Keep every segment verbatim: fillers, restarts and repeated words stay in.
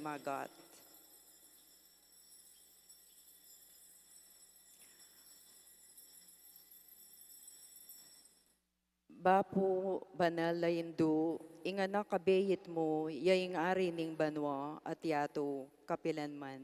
magat. Bapu, banal a Indu, ing Anak a beit mu, ya ing Ari ning banua at yatu kapilanman.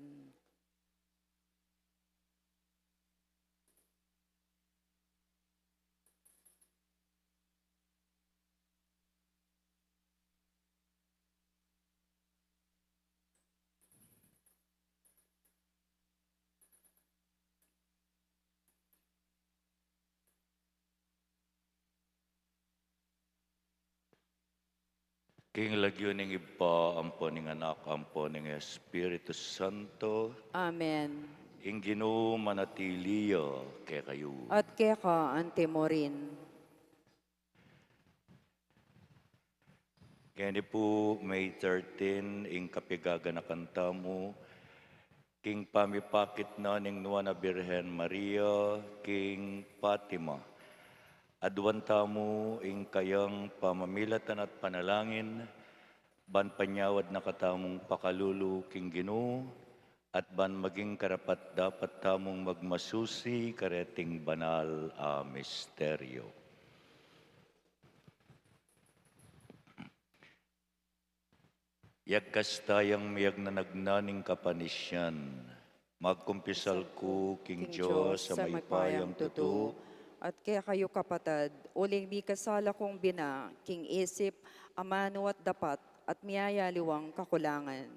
King lagyu ning Ibpa, ampo ning Anak, ampo ning Espiritu Santo. Amen. Ing Ginu manatili ya kekayu. At keka antimurin. Ngeni pu, May thirteen, ing kapigaganakan tamu king pamipakit na ning Nuan a Birhen Maria king Fatima. Aduan tamu ing kayang pamamilatan at panalangin, ban panyawad na katamung pakalulu king Ginu, at ban maging karapat-dapat tamung magmasusi kareting banal a misteryo. Yagkas tayang miyagnanagna ning kapanisian. Magkumpisal ku king Dios a mayupayang tutu, at kekayu kapatad, uling mikasala kung bina king isip, amanu at dapat, at miyayaliwang kakulangan.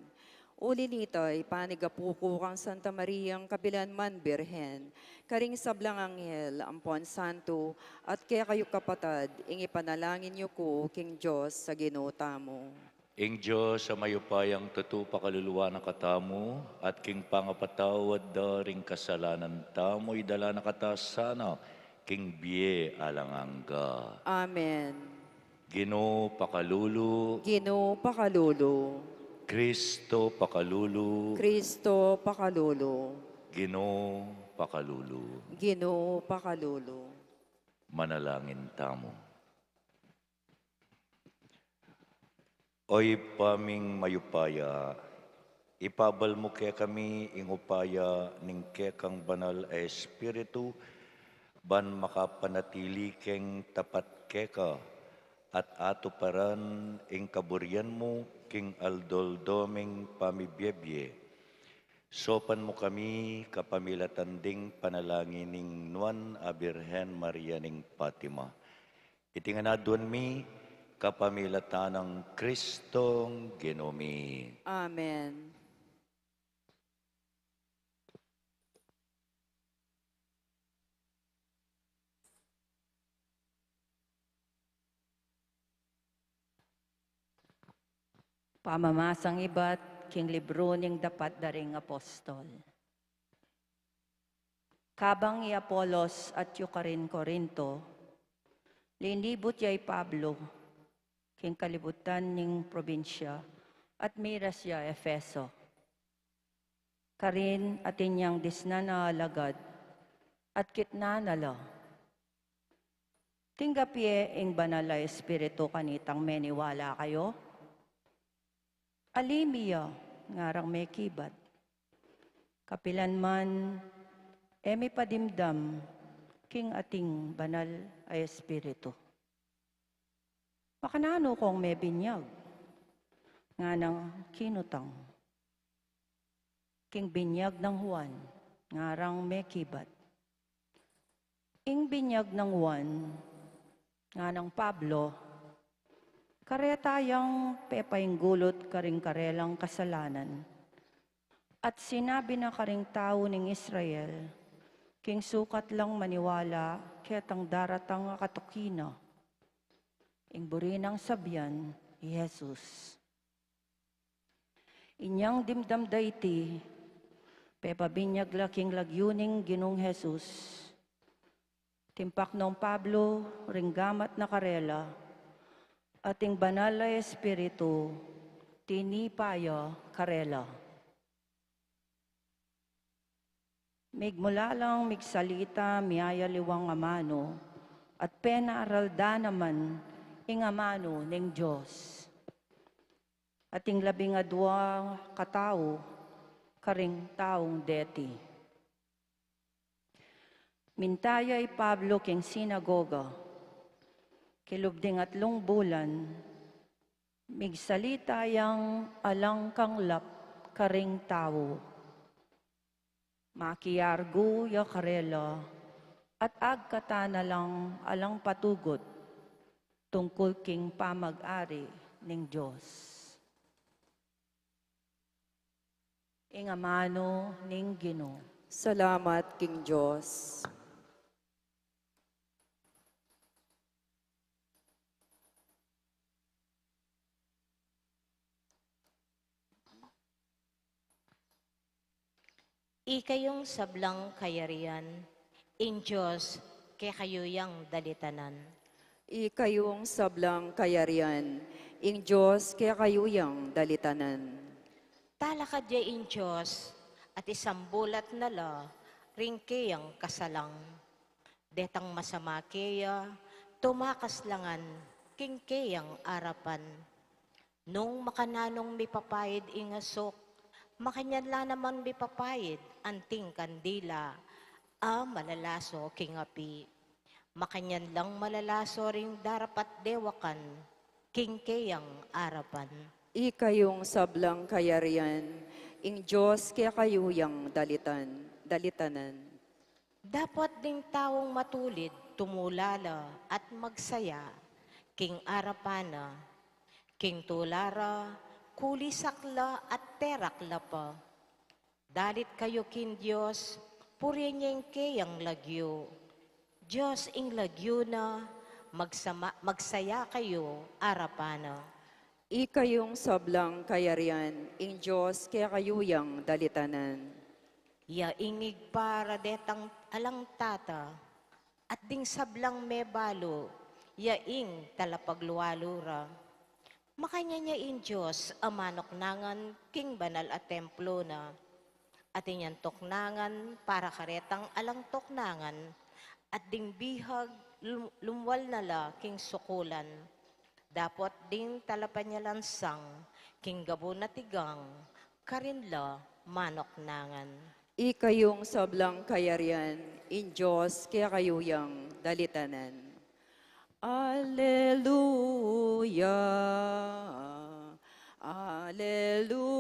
Uli nita, ipanigapu ku kang Santa Mariang kapilanman Birhen, karing sablang anghel ampon santo, at kekayu kapatad, ing ipanalangin yu ku king Dios a Ginu tamu. Ing Dios a mayupayang tutu pakaluluan na katamu, at king pangapatawad da ring kasalanan tamu, idala na kata sana king bie alang angga. Amen. Ginu pakalulu. Ginu pakalulu. Kristo pakalulu. Kristo pakalulu. Ginu pakalulu. Ginu pakalulu. Manalangin tamu. O Ibpa ming mayupaya, ipabal mu kekami ing upaya ning kekang banal a Espiritu, ban makapanatili keng tapat keka, at atuparan ing kaburian mu king aldo-aldo ming pamibiebie. Saupan mu kami kapamilatan ding panalangin ning Nuan a Birhen Maria ning Fatima. Iti ngan aduan mi kapamilatan nang Kristong Ginu mi. Amen. Pamamasang ibat king libru ning Dapat da ring Apostol. Kabang i Apolos atyu karin Corinto, linibut ya i Pablo king kalibutan ning probinsya at miras ya Efeso. Karin atin yang disnan a alagad at kitnan na la, "Tinggap ye ing Banal a Espiritu kanitang meniwala kayu?" "Ali mi ya," ngarang mekibat, "kapilan man e mi pa dimdam king ating Banal a Espiritu." "Makananu kong mebinyag?" nganang kinutang. "King binyag nang Juan," ngarang mekibat. "Ing binyag nang Juan," nganang Pablo, "kareta yang pepainggulut karing karelang kasalanan, at sinabi na karing tau ning Israel, king sukat lang maniwala ketang daratang a katuki na, ing buri nang sabian i Jesus." Inyang dimdam da iti, pepabinyag la king lagyu ning Ginung Jesus, timpak nong Pablo ring gamat na karela, at ing Banal a Espiritu tinipa ya karela. Migmula lang migsalita miyayaliwang amanu, at penaral da naman ing amanu ning Dios. at ing labing adua katau karing taung deti. Minta ya i Pablo king sinagoga, kilub ding atlung bulan, migsalita yang alang kanglap karing tau. Makiargu ya karela, at agkatan na lang alang patugut tungkul king pamag-ari ning Dios. Ing amanu ning Ginu. Salamat king Dios. Ikayung sablang kayarian, ing Dios kekayu yang dalitanan. Ikayung sablang kayarian, ing Dios kekayu yang dalitanan. Talakad ya ing Dios, at isambulat na la ring keyang kasalang. Detang masama keya, tumakas la ngan king keyang arapan. Nung makananung mipapaid ing asuk, makanyan la naman mipapaid anting kandila a malalaso king api. Makanyan lang malalaso ring darapat dewakan king keyang arapan. Ikayung sablang kayarian, ing Dios kekayu yang dalitan, dalitanan. Dapot ding taung matulid tumula la at magsaya king arapan na. King tula ra, kulisak la at terak la pa. Dalit kayu king Dios, purian ya ing keyang lagyu. Dios ing lagyu na, magsama-, magsaya kayu arapan na. Ikayung sablang kayarian, ing Dios kekayu yang dalitanan. Ya ing Ibpa ra detang alang tata, at ding sablang mebalu, ya ing talapaglualu ra. Makanyan ya ing Dios a manuknangan king banal a templo na. At inyang tuknangan para karetang alang tuknangan, at ding bihag lum-, lumwal na la king sukulan. Dapot ding talapanyalansang king gabun a tigang, karin la manuknangan. Ikayung sablang kayarian, ing Dios kekayu yang dalitanan. Aleluya, aleluya.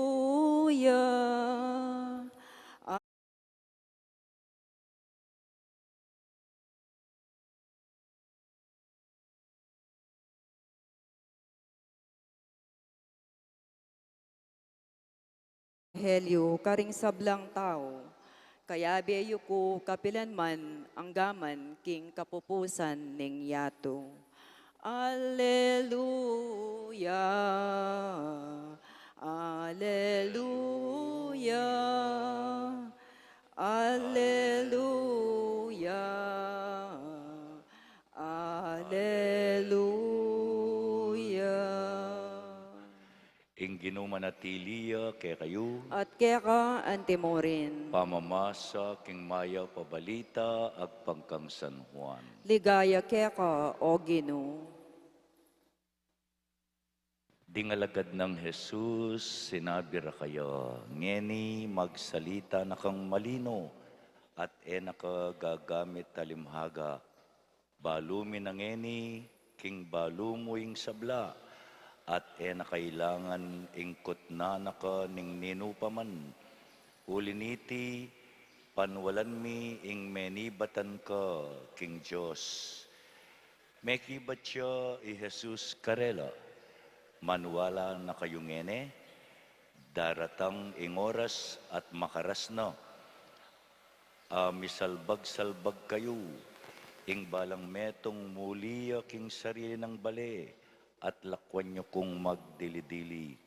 Ebanghelyu karing sablang tau. Kayabe yu ku kapilan man, angga man king kapupusan ning yatu. Aleluya, aleluya, aleluya, aleluya. Ing Ginu manatili ya kekayu. At keka antimurin. Pamamasa king mayap a balita agpang kang San Juan. Ligaya keka, O Ginu. Ding alagad nang Jesus sinabi ra kaya, ngeni magsalita na kang malino, at e na ka gagamit alimhaga. Balu mi na ngeni king balu mu ing sabla, at e na kailangan ing kutnan na ka ning ninu pa man. Uli niti, panwalan mi ing menibatan ka king Dios. Mekibat ya i Jesus karela, maniwala na kayu ngeni, daratang ing oras at makaras na a misalbag-salbag kayu, ing balang metung muli ya king sarili nang bale, at lakwan yu kung magdili-dili.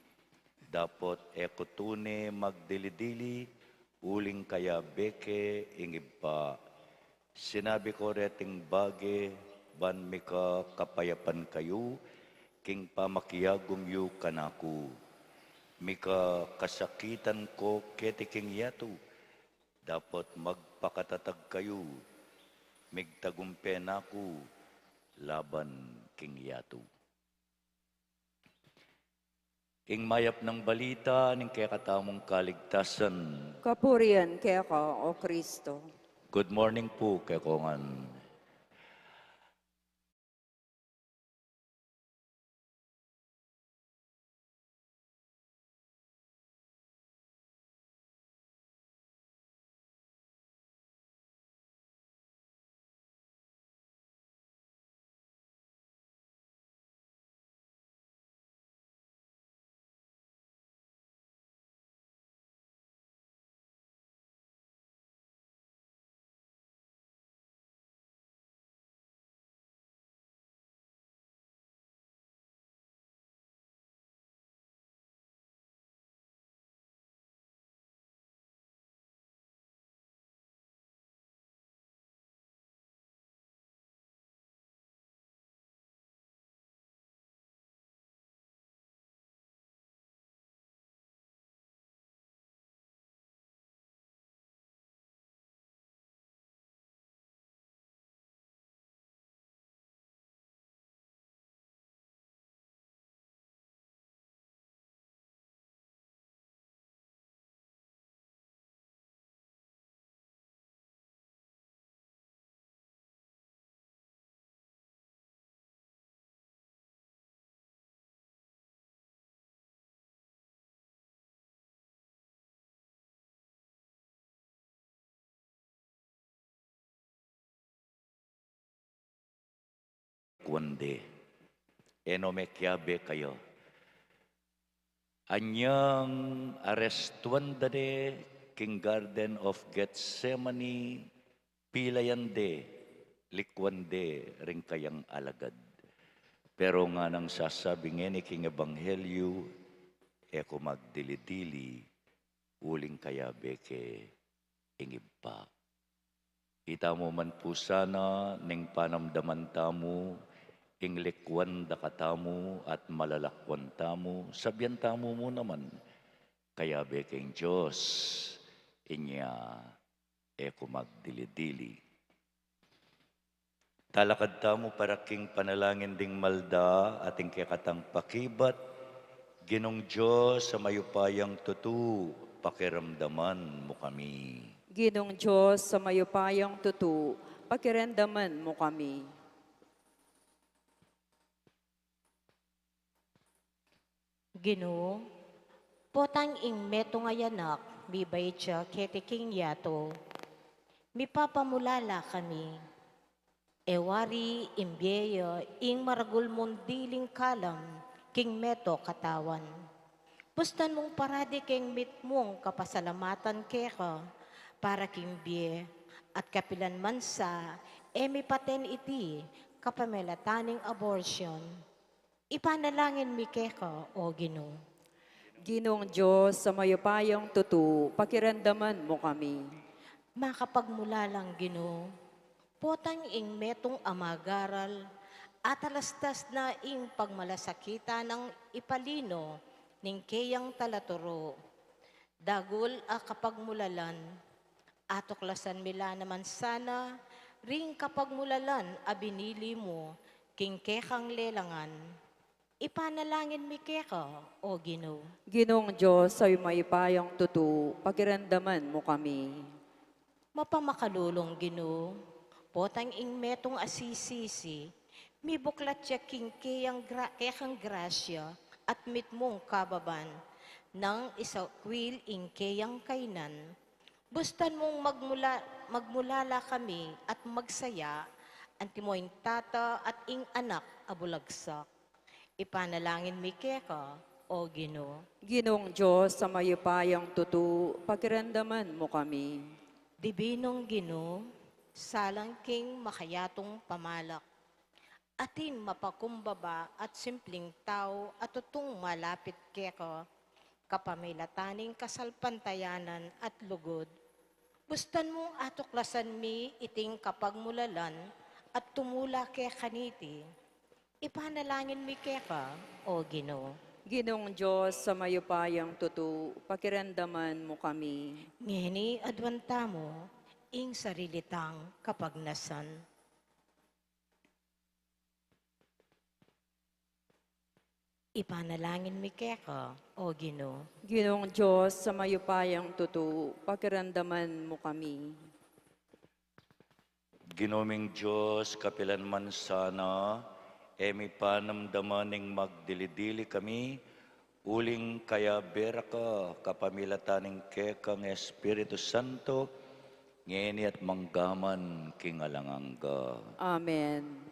Dapot e ku tune magdili-dili, uling kayabe ke ing Ibpa. Sinabi ku reting bage ban mika kapayapan kayu king pamakiagum yu kanaku. Mika kasakitan ku keti king yatu, dapot magpakatatag kayu, migtagumpe na ku laban king yatu. Ing mayap nang balita ning kekatamung kaligtasan. Kapurian keka, O Kristo. Good morning pu kekongan. Kuan de, e no mekiabe kaya. Anyang arestuan da de king Garden of Gethsemane, pilayan de, likuan de ring kayang alagad. Pero nganang sasabi ngeni king Ebanghelyo, e ku magdili-dili, uling kayabe ke ing Ibpa. Itamu man pu sana ning panamdaman tamu ing likuan da katamu at malalakuan tamu, sabian tamu mu naman, kayabe ke ing Dios, inya e ku magdili-dili. Talakad tamu para king panalangin ding malda at ing kekatang pakibat. Ginung Dios a mayupayang tutu, pakiramdaman mu kami. Ginung Dios a mayupayang tutu, pakiramdaman mu kami. Ginu, potang ing metung a anak, mibait ya keti king yatu. Mipapamulala kami. E wari ing bie ya ing maragul mung diling kalam king meto katawan. Bustan mung parade keng mitmung kapasalamatan keka para king bie, at kapilan man sa e mipaten iti kapamilatan ning abortion. Ipanalangin mi keka, O Ginu. Ginung Dios a mayupayang tutu, pakiramdaman mu kami. Makapagmulalang Ginu, potang ing metung a magaral, atalastas na ing pagmalasakitan nang ipalino ning keyang talaturu. Dagul a kapagmulalan, atuklasan mi la naman sana ring kapagmulalan a binili mu king kekang lelangan. Ipanalangin mi keka, O Ginu. Ginung Dios a mayupayang tutu, pakiramdaman mu kami. Mapamakalulung Ginu, potang ing metung a sisisi, mibuklat ya king keyang gra-, kekang grasya at mitmung kababan nang isakwil ing keyang kainan. Bustan mung magmula-, magmulala kami at magsaya, antimo ing tata at ing anak a bulagsak. Ipanalangin mi keka, O Ginu. Ginung Dios a mayupayang tutu, pakiramdaman mu kami. Dibinung Ginu, salang king makayatung pamalak, atin mapakumbaba at simpling tau a tutung malapit keka, kapamilatan ning kasalpantayanan at lugud. Bustan mung atuklasan mi iting kapagmulalan at tumula keka niti. Ipanalangin mi keka, O Ginu. Ginung Dios a mayupayang tutu, pakiramdaman mu kami. Ngeni aduan tamu ing sarili tang kapagnasan. Ipanalangin mi keka, O Ginu. Ginung Dios a mayupayang tutu, pakiramdaman mu kami. Ginu ming Dios, kapilan man sana, e mi panamdaman ing magdili-dili kami, uling kayabe ra ka kapamilatan ning kekang Espiritu Santo, ngeni at manggaman king alang angga. Amen.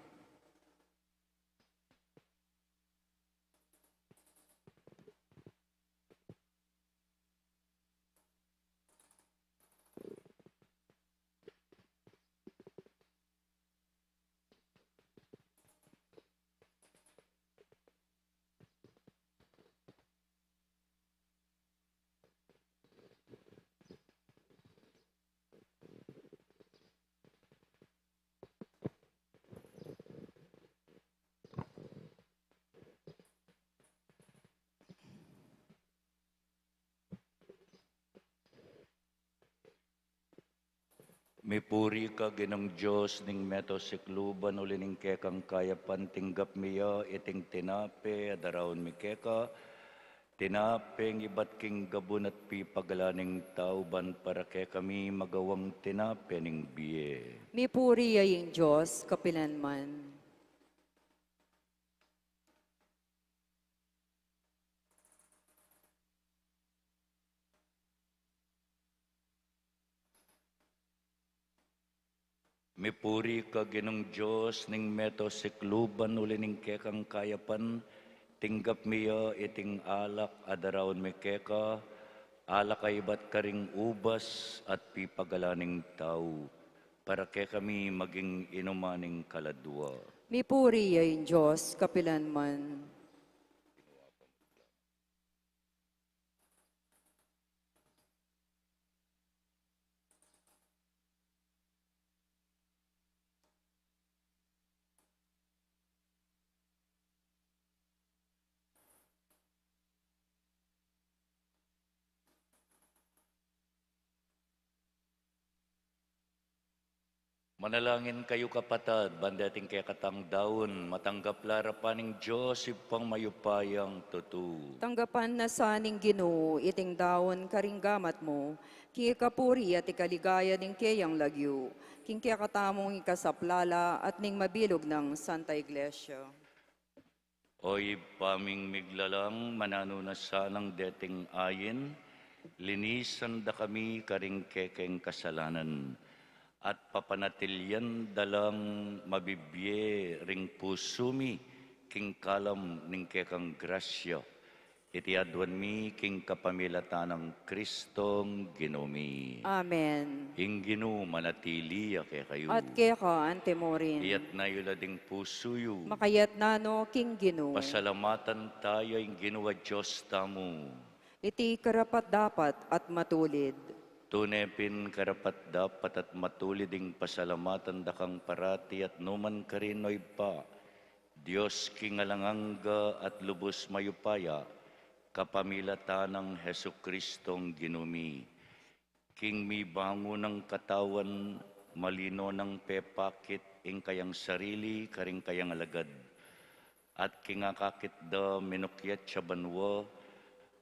Mipuri ka, Ginung Dios ning meto sikluban, uli ning kekang kayapan tinggap mi ya iting tinape a daraun mi keka, tinape ing ibat king gabun at pipagalan ning tau ban para kekami magawang tinape ning bie. Mipuri ya ing Dios kapilan man. Mipuri ka, Ginung Dios ning meto sikluban, uli ning kekang kayapan tinggap mi ya iting alak a daraun mi keka, alak a ibat karing ubas at pipagalan ning tau, para kekami maging inuman ning kaladua. Mipuri ya ing Dios kapilan man. Manalangin kayu, kapatad, ban deting kekatang daun matanggap la arapan ning Dios Ibpang mayupayang tutu. Tanggapan na sa ning Ginu iting daun karing gamat mu, king ikapuri at ikaligaya ning keyang lagyu, king kekatamung ikasaplala at ning mabilug nang Santa Iglesia. O Ibpa ming miglalang, mananu na sanang deting ayin, linisan da kami karing kekeng kasalanan, at papanatilian da lang mabibie ring pusu mi king kalam ning kekang grasya. Iti aduan mi king kapamilatan nang Kristong Ginu mi. Amen. Ing Ginu manatili ya kekayu. At keka antimurin. Iyatna yu la ding pusu yu. Makayatna no king Ginu. Pasalamatan taya ing Ginu a Dios tamu. Iti karapat-dapat at matulid. Tune pin karapat-dapat at matulid ing pasalamatan da kang parati at numan karin, O Ibpa, Dios king alang angga at lubus mayupaya, kapamilatan nang Jesucristong Ginu mi. King mibangun nang katawan, malino nang pepakit ing kayang sarili karing kayang alagad. At king akakit da minukyat ya banua,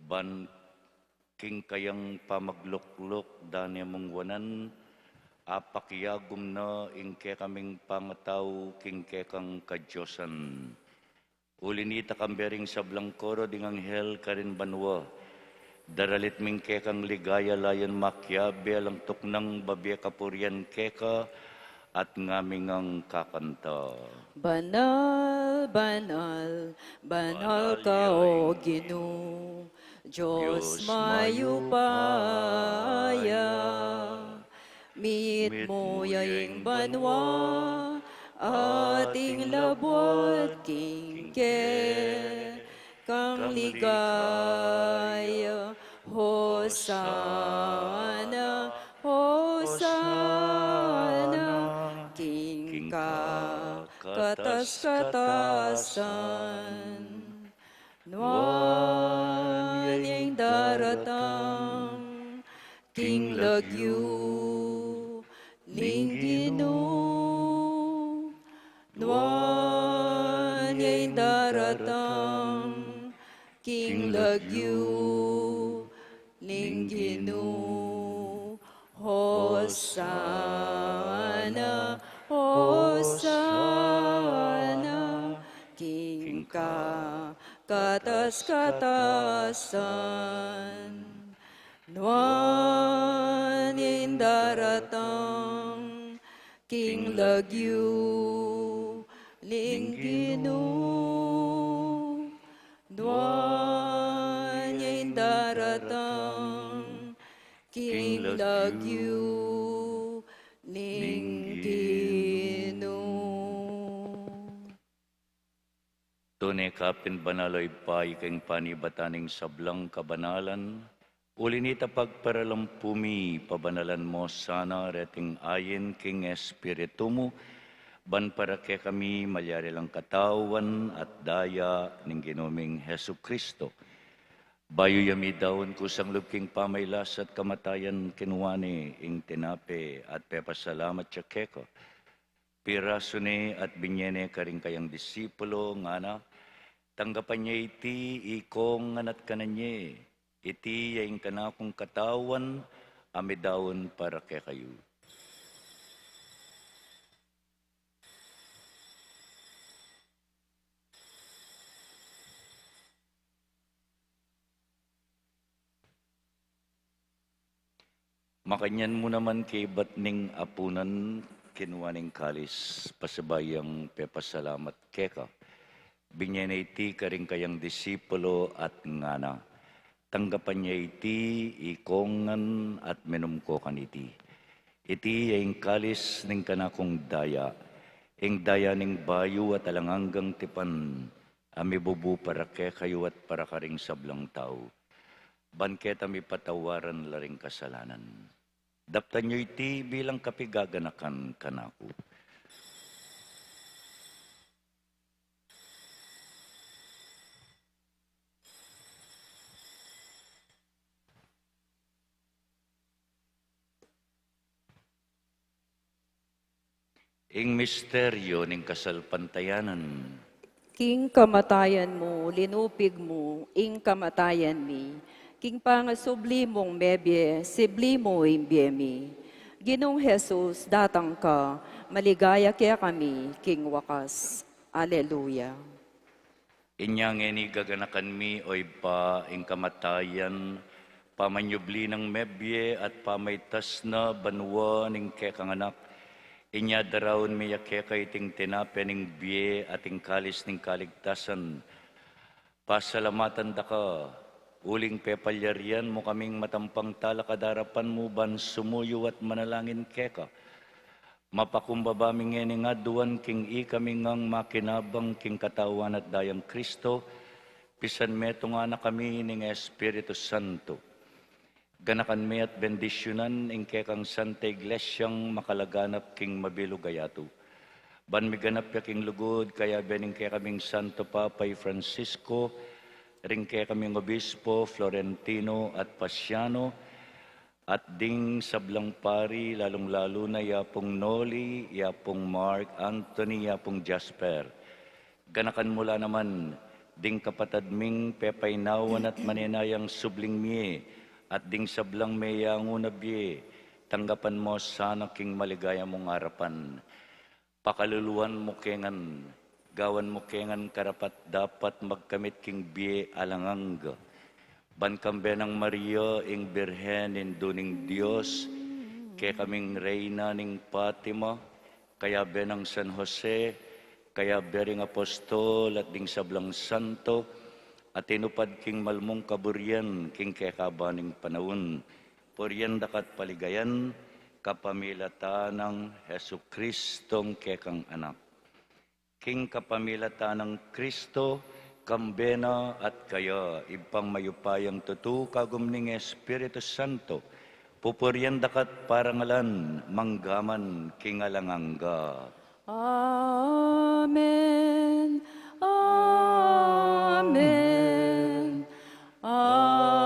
ban king kayang pamaglukluk da ne mung wanan, apakiagum na ing kekaming pangatau king kekang kadiosan. Uli nita, kambe ring sablang koro ding anghel karin banua, daralit ming kekang ligaya, layan makiabe alang tuknang babie kapurian keka, at ngaming kakanta. Banal, banal, banal ka, O Ginu, Dios mayupaya. Mitmu ya ing banua, at ing labuad king kekang ligaya. Hosana, Hosana, king kakatas-katasan. Nuan ya ing daratang king lagyu ning Ginu. Nuan ya ing daratang lagyu ning Ginu. Hosanna, Hosanna, king kakatas-katasan. Nuan ya ing daratang king lagyu ning Ginu. Nuan ya ing daratang king lagyu ning Ginu. Tune ka pin banal, o Ibpa, ika ing panibatan ning sablang kabanalan. Uli na nita, pagparalampu mi, pabanalan mu sana reting ayin king Espiritu mu, ban para kekami malyari lang katawan at daya ning Ginu ming Jesucristo. Bayu ya midaun kusang lub king pamailas at kamatayan, kinua ne ing tinape at pepasalamat ya keka. Pirasu ne at binye ne karing kayang disipulo, ngana: Tanggapan ye iti ikong ngan at kanan ye. Iti ya ing kanakung katawan a midaun para kekayu. Makanyan mu naman kaibat ning apunan, kinua ne ing kalis, pasibayu yang pepasalamat keka. Binye ne iti karing kayang disipulo at ngana: Tanggapan ye iti ikong ngan at minum ko kaniti. Iti ya ing kalis ning kanakung daya, ing daya ning bayu at alang anggang tipan, a mibubu para kekayu at para karing sablang tau, ban keta mipatawaran la ring kasalanan. Daptan yu iti bilang kapigaganakan kanaku. Ing misteryo ning kasalpantayanan. King kamatayan mu, linupig mu ing kamatayan mi. King pangasubli mung mebie, sibli mu ing bie mi. Ginung Jesus, datang ka, maligaya kekami king wakas. Aleluya. Inya ngeni gaganakan mi, o Ibpa, ing kamatayan, pamanyubli nang mebie at pamaitas na banua ning kekang Anak. Inya daraun mi ya keka iting tinape ning bie at ing kalis ning kaligtasan. Pasalamatan da ka, uling pepalyarian mu kaming matampang talakad king arapan mu ban sumuyu at manalangin keka. Mapakumbaba mi ngening aduan king ikami ngang makinabang king katawan at dayang Kristo, pisan metungan na kami ning Espiritu Santo. Ganakan me at bendisyunan ing kekang Santa Iglesyang makalaganap king mabilug a yatu. Ban miganap ya king lugud, kayabe ning kekaming Santo Papa i Francisco, ring kekaming Obispo Florentino at Pasiano, at ding sablang pari, lalung-lalu na i Apung Noli, i Apung Mark Anthony, i Apung Jasper. Ganakan mu la naman ding kapatad ming pepainawan at manenayang subling mie, at ding sablang meyangu na bie, tanggapan mu sana king maligaya mung arapan. Pakaluluan mu ke ngan, gawan mu ke ngan karapat-dapat magkamit king bie alang angga. Ban kambe nang Maria, ing Birhen, Indu ning Dios, kekaming Reyna ning Fatima, kayabe nang San Jose, kayabe ring apostol at ding sablang santo, a tinupad king malmung kaburian king kekaban ning panaun, purian da ka at paligayan, kapamilatan nang Jesucristong kekang Anak. King kapamilatan nang Kristo, kambe na at kaya, Ibpang mayupayang tutu, kagum ning Espiritu Santo, pupurian da ka at parangalan, mangga man king alang angga. Amen. Amen. Amen.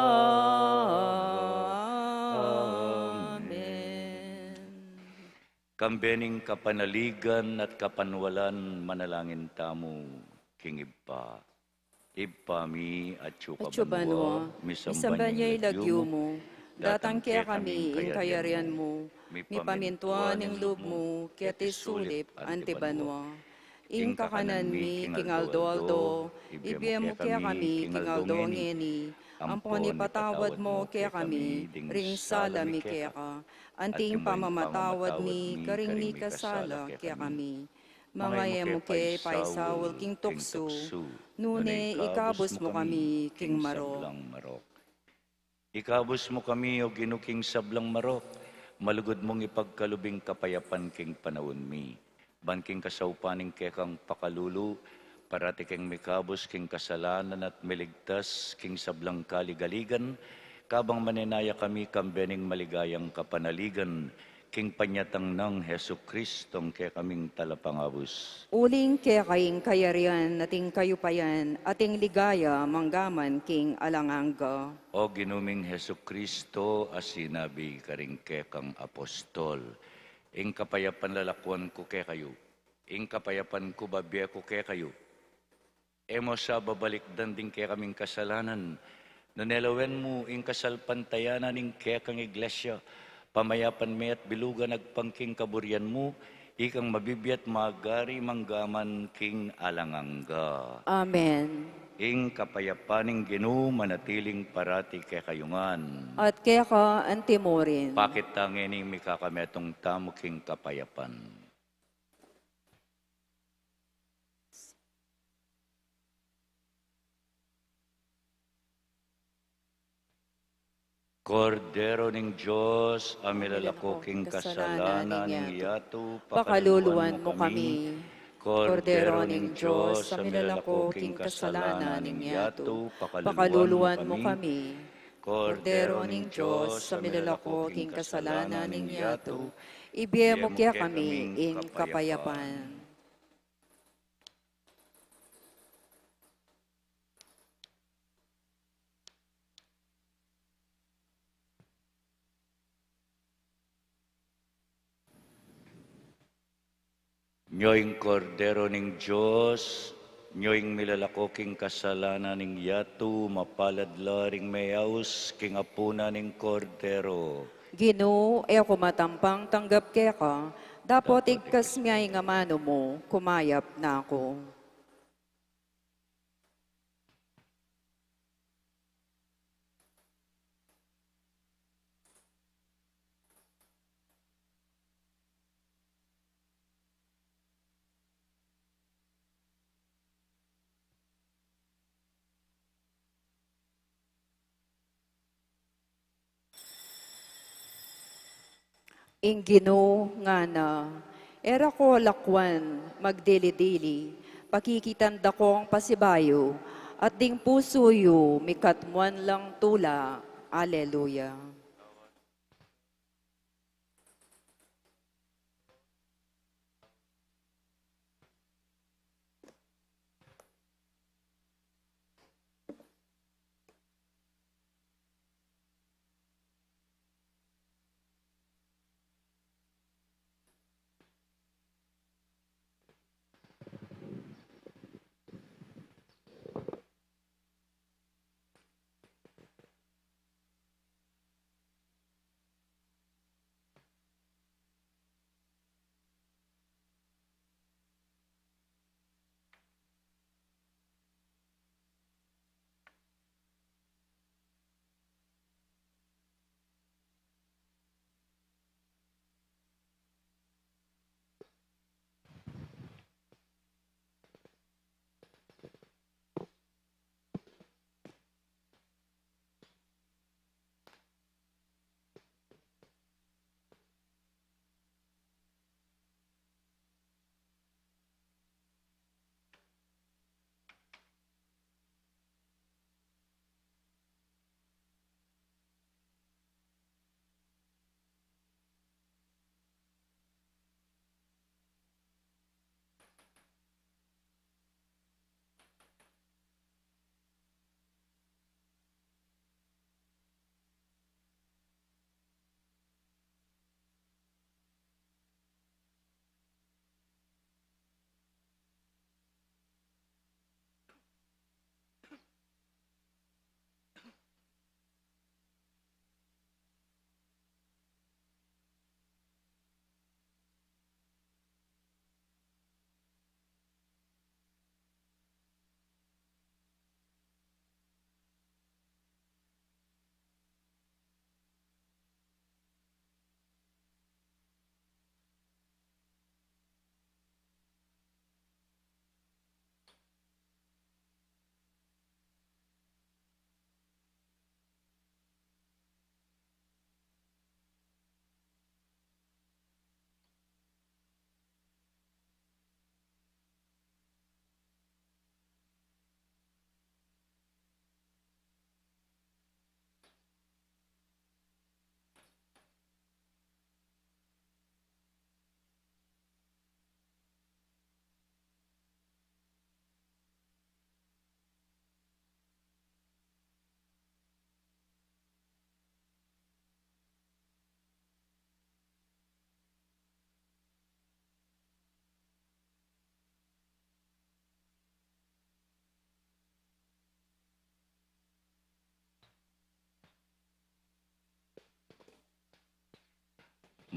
Kambe ning kapanaligan at kapanwalan, manalangin tamu king Ibpa. Ibpa mi, atsu ka banua, misamban ya ing lagyu mu, datang kekami ing kayarian mu, mipamintuan ing lub mu, keti sulip anti banua. Ing kakanan mi king aldo-aldo, ibie mu kekami king aldo ngeni, ampon ipatawad mu kekami ring sala mi keka, anti ing pamamatawad mi karing mikasala kekami. Manga e mu ke paisaul king tuksu, nune ikabus mu kami king marok. Ikabus mu kami, O Ginu, king sablang marok, malugud mung ipagkalub ing kapayapan king panaun mi. Ban king kasaupan ning kekang pakalulu, parati keng mikabus king kasalanan at miligtas king sablang kaligaligan, kabang manenaya kami kambe ning maligayang kapanaligan, king panyatang nang Jesucristo, ing kekaming Talapangabus. Uling keka ing kayarian, at ing kayupayan, at ing ligaya, manggaman king alang angga. O Ginu ming Jesucristo, a sinabi karing kekang apostol, ing kapayapan lalakuan ku kekayu, ing kapayapan ku babie ku kekayu. E mu sa babalikdan ding kekaming kasalanan, nune lawen mu ing kasalpantayanan ning kekang Iglesia, pamayapan me at bilugan agpang king kaburian mu, ikang mabibie at magari manggaman king alang angga. Amen. Ing kapayapan ning Ginu manatiling parati kekayu ngan. At keka antimurin. Pakit ta ngeni ing mikakametung tamu king kapayapan. Kordero ning Dios, a milalako king kasalanan ning yatu, pakaluluan mu kami. Kordero ning Dios, a milalako king kasalanan ning yatu, pakaluluan mu kami. Kordero ning Dios, a milalako king kasalanan ning yatu, ibie mu kekami ing kapayapan. Nyo ing Kordero ning Dios, nyo ing milalako king kasalanan ning yatu, mapalad la ring meyaus king apunan ning Kordero. Ginu, e ku matampang tanggap keka, dapot igkas me ing amanu mu, kumayap na ku. Ing Ginu ngana, e ra ko lakwan magdili-dili, pakikitan da kong pasibayu, at ding pusu yu mikatmuan lang tula. Aleluya.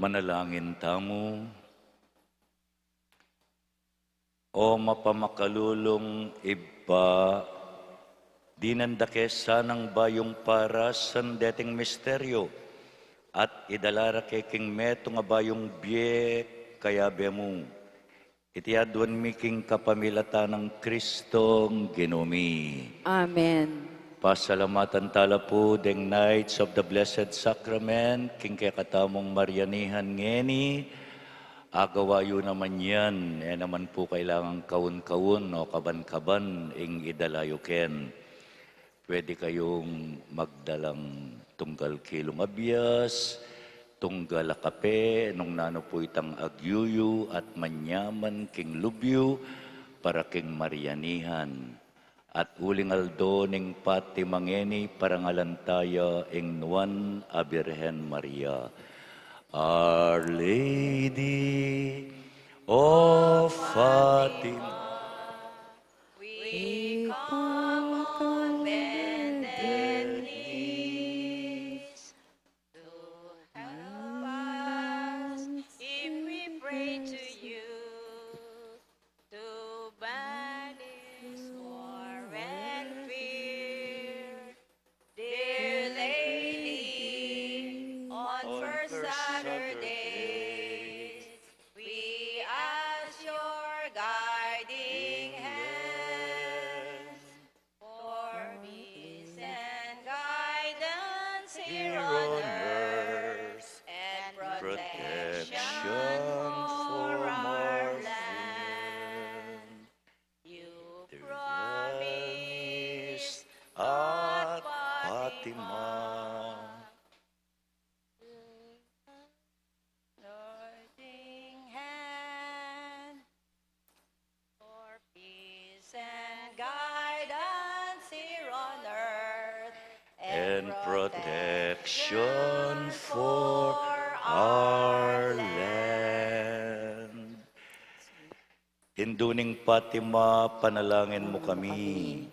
Manalangin tamu. O mapamakalulung Ibpa, dinan da ke sanang bayung parasan deting misteryo, at idala ra ke king metung a bayung bie, kayabe mu. Iti aduan mi king kapamilatan nang Kristong Ginu mi. Amen. Pasalamatan tala pu deng Knights of the Blessed Sacrament, king kekatamung Marianihan ngeni. Agawa yu naman yan, e naman pu kailangan kaun-kaun o kaban-kaban ing idala yu ken. Pwede kayung magdalang tunggal kilung a bias, tunggal a kape, nung nanu pu itang agyu yu at manyaman king lub yu para king Marianihan. At uling aldo ning Fatima ngeni, parangalan taya ing Nuan a Birhen Maria. Our Lady of Fatima. We come on bended knees to help us if we pray to you, to banish war and fear. Dear Lady, on first Saturdays, we ask your guiding hand for peace and guidance here on earth and protection for our land. You promised at Fatima. Guiding hand for peace and guidance here on earth and protection for our land. Indu ning Fatima, panalangin mu kami.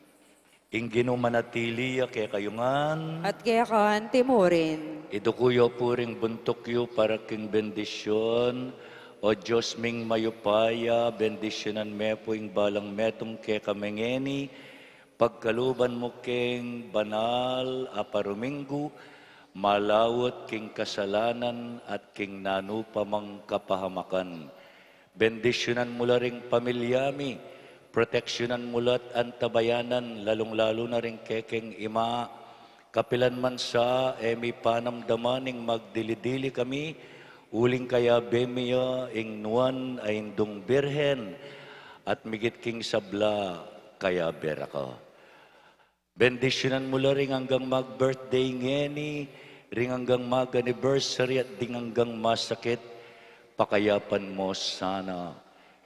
Ing Ginu manatili ya kekayu ngan. At keka anti mu rin. Iduku yu pu ring buntuk yu para king bendisyun. O Dios ming mayupaya, bendisyunan me pu ing balang metung kekami ngeni, pagkaluban mu king banal a paruminggu, malaut king kasalanan at king nanu pa mang kapahamakan. Bendisyunan mu la ring pamilya mi, proteksyonan mu la't antabayanan, lalung-lalu na ring kekeng ima. Kapilan man sa e mi panamdaman ing magdili-dili kami, uling kayabe mi ya ing nuan a Indung Birhen, at migit king sabla, kayabe ra ka. Bendisyunan mu la ring anggang mag-birthday ngeni, ring anggang mag-anniversary at ding anggang masakit, pakayapan mu sana.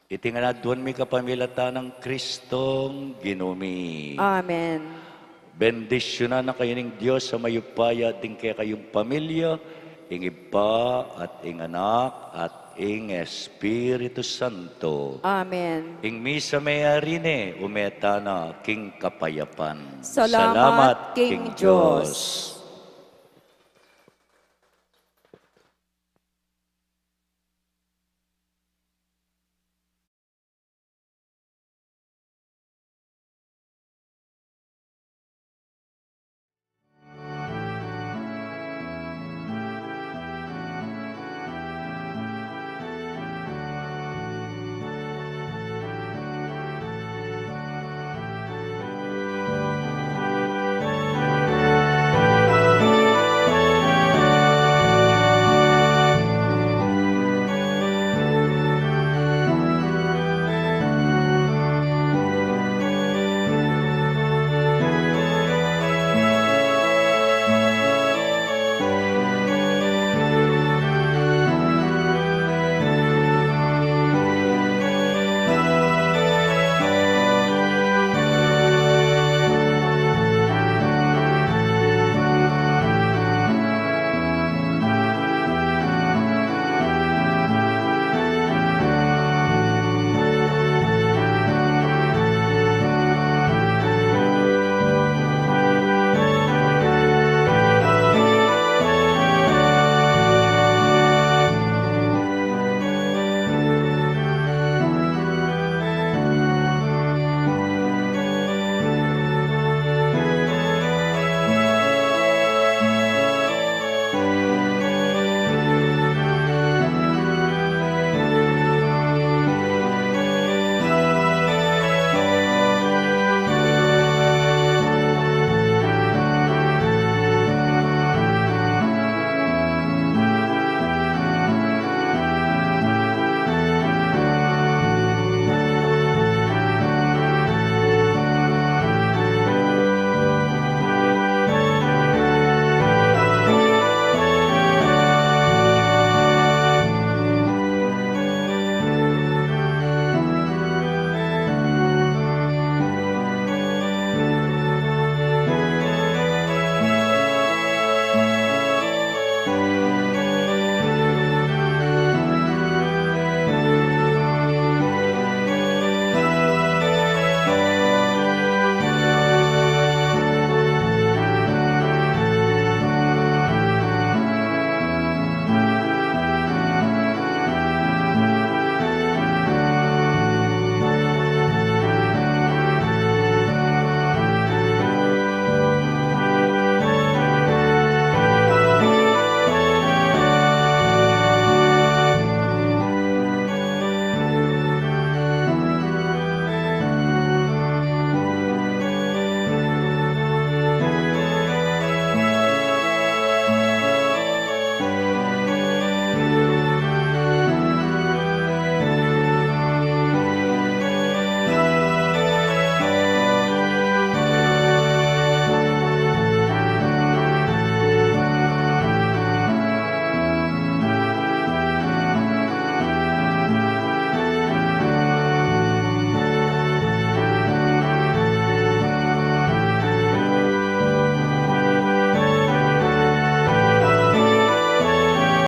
Iti ngan aduan mi kapamilatan nang Kristong Ginu mi. Amen. Bendisyunan na kayu ning Dios a mayupaya, ding kekayung pamilya, ing Ibpa at ing Anak at ing Espiritu Santo. Amen. Ing misa meyari ne, ume tana king kapayapan. Salamat king Dios.